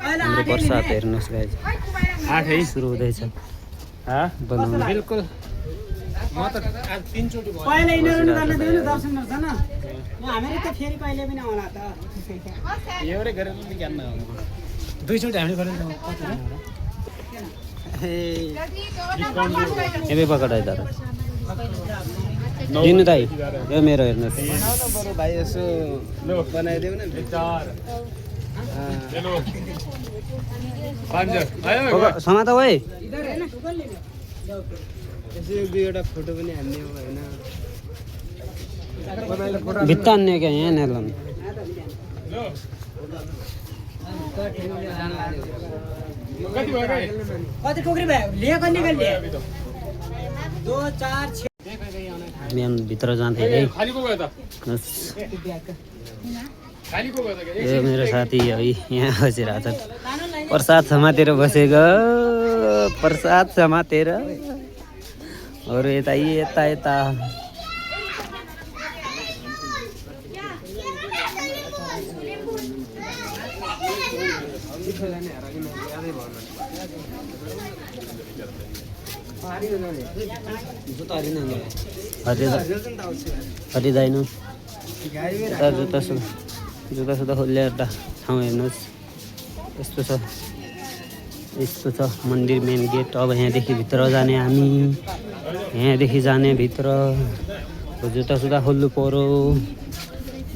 हाम्रो प्रसाद हेर्नुहोस् गाइस 8 सुरु हुँदैछ बनाउनु बिल्कुल म त आज 3 चोटी भयो पहिले यिनीहरु गर्न दिनु न दर्शन गर्छ न हामीहरु त फेरि कहिले पनि आउला त एउटै गरेर पनि ज्ञान नहुनु 2 चोटी हामीले गरेर एबे पकडाइ तर दिनु दाइ यो मेरो हेर्नुहोस् बरु भाइ यसो बनाइदेऊ न 4 हेलो 5 आयो समात ओइ यसो एक दुईवटा फोटो पनि हान्ने हो हैन भित्ता अन्य क्या यहाँ नेर्लाम कति भयो गाई कति टोकरी भयो लिए कति गल्ले 2 4 6 बिहान भित्र जाँदै है खाली को गयो त बस खाली को गयो त यो मेरो साथी है यहाँ बसिरहेको छ प्रसाद समातेर बसेको प्रसाद समातेर अरू यता यता यता हरिँदैन जुत्ता सुत्ता खोलेर एउटा ठाउँ हेर्नुहोस् यस्तो छ मन्दिर मेन गेट अब यहाँदेखि भित्र जाने हामी यहाँदेखि जाने भित्र जुत्ता सुत्ता खोल्नु पर्यो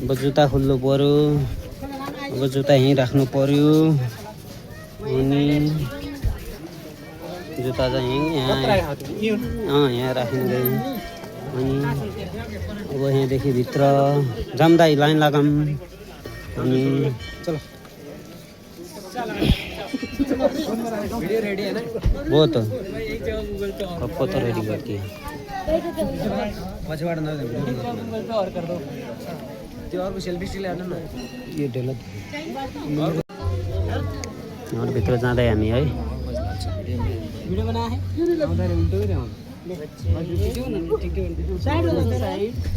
अब जुत्ता खोल्नु पर्यो अब जुत्ता यहीँ राख्नु पर्यो अनि जुत्ता चाहिँ यहाँ राखिँदै अनि अब यहाँदेखि भित्र जाँदै लाइन लगाऊँ अनि चलो भिडियो रेडी है ना वो तो कब तो रेडी करती है पछिबाट नजाऊ और कर दो त्यो अर्को सेल्फी स्टिल हाल्नु न यो ढेला और भित्र जाँदै हामी है वीडियो बना है आउँदाखेरि उल्टो नै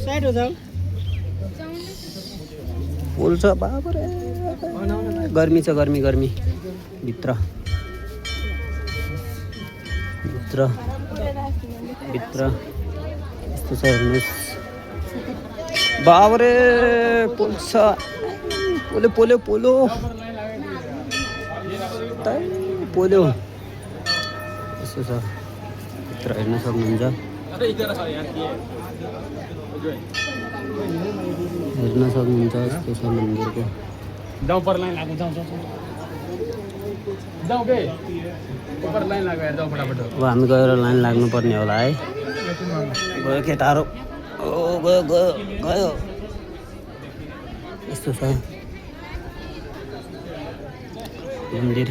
साइड हो जाऊ पुल छ बाबा रे गर्मी छ गर्मी भित्र यस्तो छ हेर्नुहोस् बाबा रे पुल छ पोलो यस्तो छ भित्र हेर्न सक्नुहुन्छ यस्तो छ मन्दिरको जाऊ पर लाइन लागु जाऊ बे ऊपर लाइन लाग्यो यार जाऊ फटाफट अब हामी गएर लाइन लाग्नुपर्ने होला है गयो केटाहरू गयो यस्तो छ मन्दिर